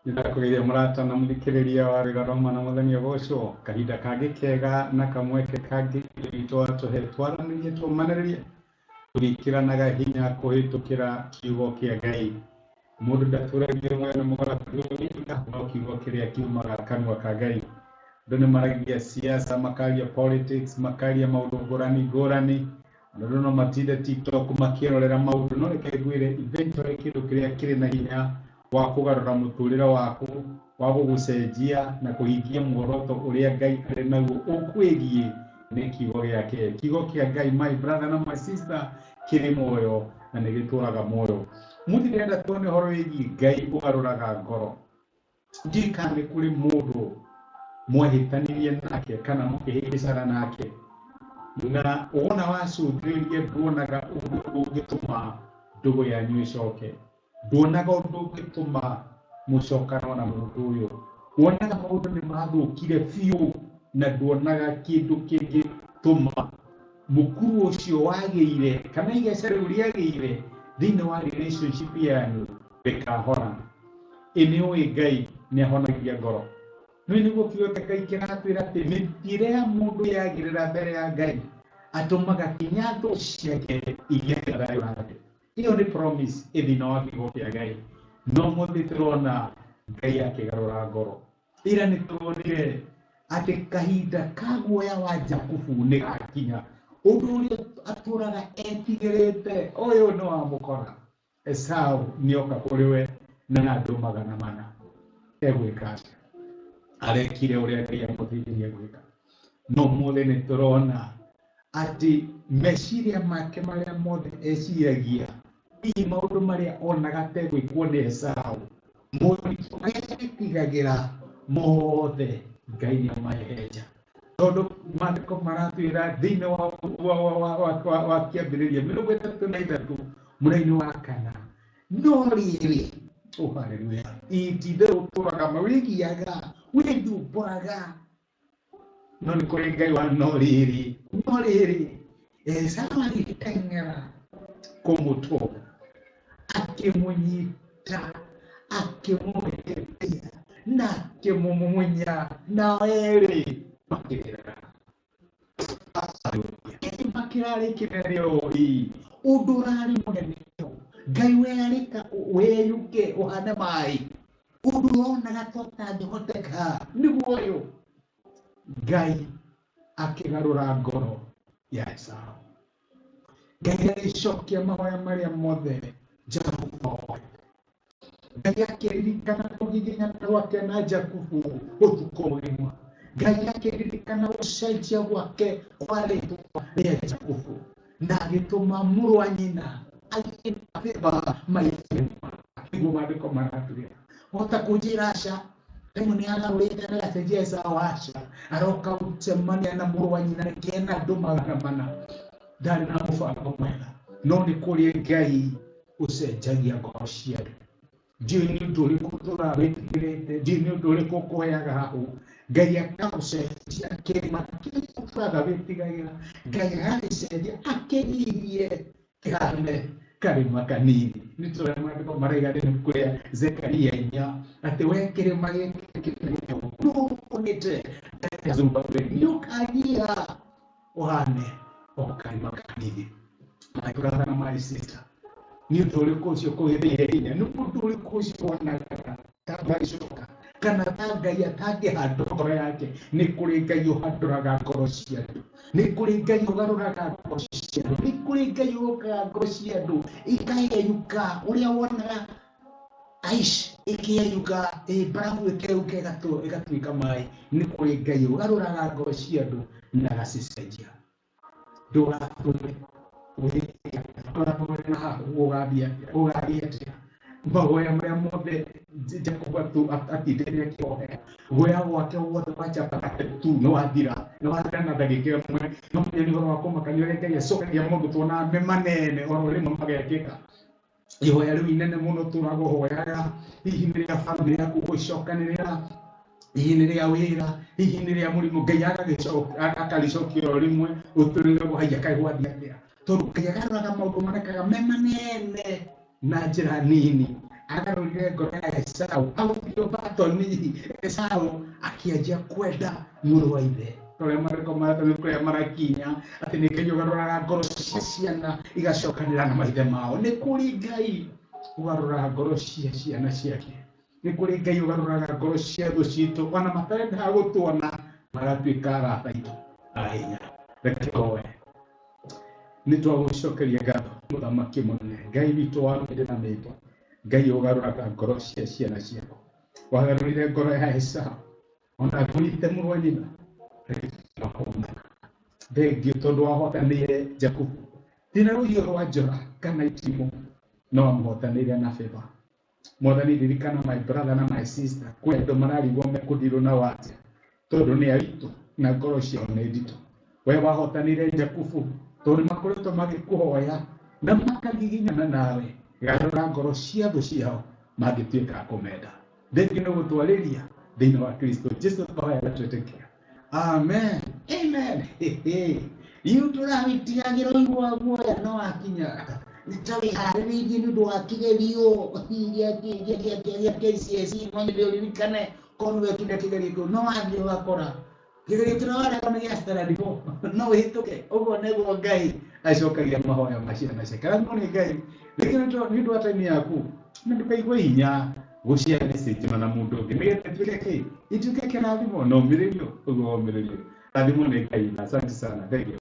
Nĩndakũgeithia mũrata na mũthikĩrĩria wa Wĩra Roma na mũthenya ũgocwo kahinda kangĩ kega na kamweke kangĩ witũ watũhe twaranĩrie tũmanĩrĩrie tũgĩkĩranaga hinya kũhĩtũkĩra kiugo kĩa Ngai. Mũndũ ndatũragio muoyo nĩ mũgate no kiugo kĩrĩa kiumaga kanua ka Ngai. Andũ nĩ maragia siasa, makaria politics, makaria maũndũ ngũrani ngũrani. Andũ no matinde TikTok makĩrorera maũndũ, no reke ngwĩre eventually kĩndũ kĩrĩa kĩrĩ na hinya wa kũgarũra mũtũrĩre waku, wa gũgũcenjia na kũhingia muoroto ũrĩa Ngai arĩ naguo ũkwĩgiĩ nĩ kiugo gĩake. Kiugo kĩa Ngai, my brother na my sister, kĩrĩ muoyo na nĩ gĩtũraga muoyo. Mũthĩ ndĩrenda tuone ũhoro wĩgiĩ Ngai ũgarũraga ngoro. Ndiũĩ kana nĩ kũrĩ mũndũ mwahĩtanirie nake kana mũkĩhĩngĩcana nake na wona wacũthĩrĩria nduonaga ũndũ ũngĩtũma ndũgũ yanyu ĩcoke, nduonaga ũndũ ũngĩtũma mũcokano na mũndũ ũyũ, wonaga maũndũ nĩ mathũkire biũ na nduonaga kĩndũ kĩngĩtũma mũkuru ũcio wagĩire kana igeca rĩu rĩagĩire thĩinĩ wa relationship yanyu rĩkahona. Ĩ nĩ ũĩ Ngai nĩ ahonagia ngoro? Nĩ nĩguo kiugo kĩa Ngai kĩratwĩra atĩ mĩthiĩre ya mũndũ yagĩrĩra mbere ya Ngai atũmaga kinya thũ ciake igĩe na thayũ nake. Ĩyo nĩ promise ĩ thĩinĩ wa kiugo kĩa Ngai. No mũthĩ tũrona Ngai akĩgarũra ngoro. Ira nĩ tuonire atĩ kahinda ka guoya wa Jakubu nĩ gakinya. Ũndũ ũrĩa atũraga etigĩrĩte ũyũ nĩ wamũkora. Esau nĩoka kũrĩ we na andũ 400. Egwĩka atĩa? Arekire ũrĩa Ngai amũthithirie gwĩka. No ũmũthĩ nĩ tũrona atĩ meciria make marĩa mothe eciragia, hihi maũndũ marĩa onaga tegwĩkwo nĩ Esau, moritũ marĩa etigagĩra mothe Ngai nĩ amahehenja. Tondũ maandĩko maratwĩra thĩinĩ wa kĩambĩrĩria 33 mũraini wa 4, no rĩrĩ, oh haleluya, ititherũ ũtũraga ma wĩgiaga wĩthumbũraga, no nĩ kũrĩ Ngai wa no rĩrĩ, no rĩrĩ, Esau agĩteng'era kũmũtũnga, akĩmũnyita, akĩmũhĩmbĩria na akĩmũmumunya, nao erĩ makĩrĩra. Kĩrĩma kĩrarĩ kĩnene ũũ, ũndũ ũrarĩ mũnene ũũ, Ngai werĩka weyuke ũhane maĩ, ũndũ ũronaga ta ũtangĩhoteka nĩguo ũyũ. Ngai akĩgarũra ngoro ya Esau. Ngai agĩcokia mahoya marĩa mothe Jakubu ahoete. Ngai akĩririkana kũgiginyana gwake na Jakubu ũtukũ mũgima. Ngai akĩririkana gũcenjia gwake kwa rĩtwa rĩa Jakubu na agĩtũma mũrũ wa nyina agĩe na favor maitho-inĩ make. Nĩguo maandĩko maratwĩra. Wahota kũnjĩra aca, rĩmwe nĩ agarũrĩte na agacenjia Esau, aca, aroka gũcemania na mũrũ wa nyina rĩngĩ ena andũ 400. Ndarĩ na mũbango mwega, no nĩ kũrĩ Ngai ũcenjagia ngoro cia andũ. Ndiũĩ nĩ ũndũ ũrĩkũ ũtũraga wĩtigĩrĩte, ndiũĩ nĩ ũndũ ũrĩkũ ũkũheaga hahũ, Ngai akaũcenjia kĩrĩma kĩrĩa ũtũraga wĩtigagĩra, Ngai agagĩcenjia akĩnyihie kĩhane karĩma kanini. Nĩ tũrĩa maandĩko maraiga thĩinĩ ibuku rĩa Zekaria 4 atĩ we kĩrĩma gĩkĩ kĩnene nũũnĩte Zerubbabeli nĩ ũkanyiha ũhane o karĩma kanini. My brother na my sister, nĩ ũndũ ũrĩkũ ũcio ũkũgĩrĩire hinya? Nĩ ũndũ ũrĩkũ ũcio wonaga ta ndangĩcoka kana ta Ngai atangĩhandũra ngoro yake? Nĩ kũrĩ Ngai ũhandũraga ngoro cia andũ, nĩ kũrĩ Ngai ũgarũraga ngoro cia andũ, nĩ kũrĩ Ngai ũrokaga ngoro cia andũ ikayeyũka. Ũrĩa wonaga aish ĩkĩyeyũka, mbarabu ĩkeyũka ĩgatuĩka maĩ. Nĩ kũrĩ Ngai ũgarũraga ngoro cia andũ na agacicenjia. Ndũgatũre wĩra na hahu ũgathiĩ atĩa, ũgathiĩ atĩa? Mahoya marĩa mothe Jakubu atindĩte akĩhoya, guoya gwake wothe wa chapati tu nĩ wathira, nĩ wathira na ndagĩka ĩmwe. No menya nĩ ũhoro wa kũmakania ũrĩa Ngai acokagia maũndũ tuonaga me manene oro rĩmwe magekĩka. Ihoya rĩu inene mũno tũragũhoyaga, hihi nĩ rĩa bamĩrĩ yaku gũcokanĩrĩra, hihi nĩ rĩa wĩra, hihi nĩ rĩa mũrimũ, Ngai akarĩcokia oro rĩmwe, ũtũrĩre haiya kaĩ gwathiĩ atĩa? Tondũ Ngai agarũraga maũndũ monekaga me manene na njĩra nini. Agarũrire ngoro ya Esau, ahũthĩrio batoni Esau akĩanjia kwenda mũrũ wa ithe. Ũrĩa marĩko maratũ kũrĩa marakinya atĩ nĩ Ngai ũgarũraga ngoro cia ciana igacokanĩra na maithe mao. Nĩ kũrĩ Ngai ũgarũraga ngoro cia ciana ciake. Nĩ kũrĩ Ngai ũgarũraga ngoro cia thũ citũ ona matarendaga gũtuona magatuĩka arata aitũ a hinya. Reke tũhoe. Nĩ twagũcokeria ngatho mũthamaki mũnene, Ngai witũ wa mĩndĩ na mĩndĩ, Ngai ũgarũraga ngoro cia ciana ciaku. Wagarũrire ngoro ya Esau ona ngũrite mũrũ wa nyina. Thengio tondũ wahotanĩire Jakubu ti na rũhiũ rwa njora kana itimũ, no amũhotanĩire na favor. Mwathani, ririkana my brother na my sister, kwĩ andũ mararigwo mekũndirwo nao atĩa tondũ nĩ aritũ na ngoro ciao nĩ nditũ. We wahotanĩire Jakubu tondũ nĩ makoretwo magĩkũhoya na makagiginyana nawe, garũra ngoro cia thũ ciao mangĩtuĩka a kũmenda. Thengio nĩ gũtwarĩria thĩinĩ wa Kristo Jesu twahoya na twĩtĩkia. Amen. Amen. Rĩu tũrawitigagĩra ũigua guoya no wakinya nĩ ta wĩharĩrĩirie nĩ ũndũ wa kĩgerio gĩa KCSE, no nyende ũririkane korwo nĩ wekire kĩgerio kĩu no wathiĩ ũgakora kĩgerio kĩrĩa warehwo nĩ gĩa standard four no ũhĩtũke. Ũguo nĩguo Ngai acokagia mahoya ma ciana ciake. Rathimwo nĩ Ngai. Rĩngĩ nĩ ũndũ wa time yaku na ndũkaigue hinya gũshare message ĩno na mũndũ ũngĩ nĩgetha ĩtuĩke kĩ ituĩke kĩrathimo na ũmĩrĩrio ũguo ũmĩrĩrio. Rathimwo nĩ Ngai na asante sana. Thank you.